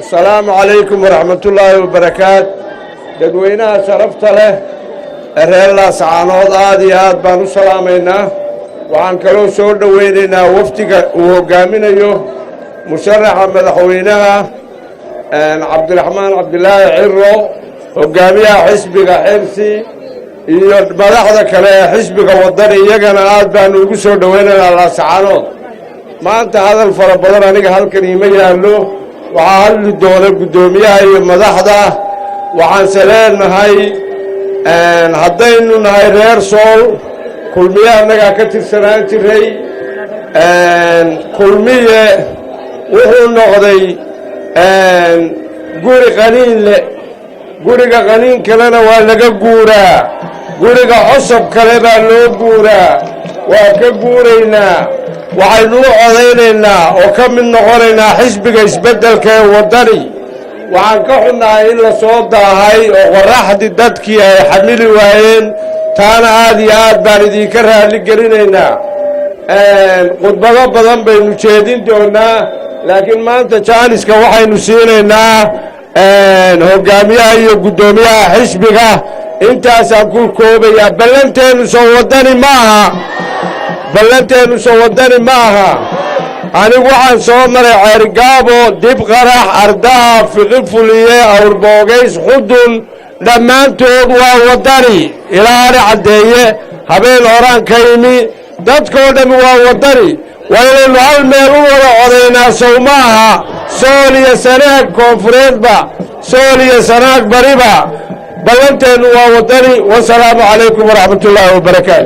Asalaamu calaykum waraxmatullaahi wabarakaat. Dadweynaha sharafta leh ee reer Laascaanood, aad iyo aad baan u salaamaynaa. Waxaan kaloo soo dhowaynaynaa wafdiga uu hoggaaminayo musharaxa madaxweynaha Cabdiraxmaan Cabdilaahi Ciro, hoggaamiyaha xisbiga Xirsi iyo madaxda kale ee xisbiga Waddani. Iyagana aad baanu ugu soo dhowaynaynaa Laascaanood. Maanta hadal fara badan aniga halkan iima yaallo. Waxaa hadli doona guddoomiyaha iyo madaxda. Waxaanse leenahay, haddaynu nahay reer Sool, Kulmiye annagaa ka tirsanaan jiray. Kulmiye wuxuu noqday guri qaniin leh. Guriga qaniin kalena waa laga guuraa, guriga cosob kale baa loo guuraa. Waa ka guuraynaa. Waxaynu u codaynaynaa oo ka mid noqonaynaa xisbiga isbeddelka ee Waddani. Waxaan ka xunnahay in la soo daahay oo qorraxdii dadkii ay xamili waayeen. Taana aad iyo aad baan idinka raali gelinaynaa. Khudbado badan baynu jeedin doonaa, laakiin maanta jaaniska waxaynu siinaynaa hoggaamiyaha iyo guddoomiyaha xisbiga. Intaasaan ku koobayaa. Ballanteennu soo Waddani ma aha? Ballanteennu soo Waddani ma aha? Anigu waxaan soo maray Ceergaabo, Dib Qarax, Ardaha, Fiqi Fuliye, Awrboogays, Xudun, dhammaantood waa Waddani. Ilaana caddeeye habeen horaan ka imi. Dadkoo dhammi waa Waddani. Waa inaynu hal meel u wada codaynaa, sow ma aha? Sool iyo Sanaag koonfureedba, Sool iyo Sanaag bariba, ballanteennu waa Waddani. Wasalaamu calaykum waraxmatullaahi wabarakaatu.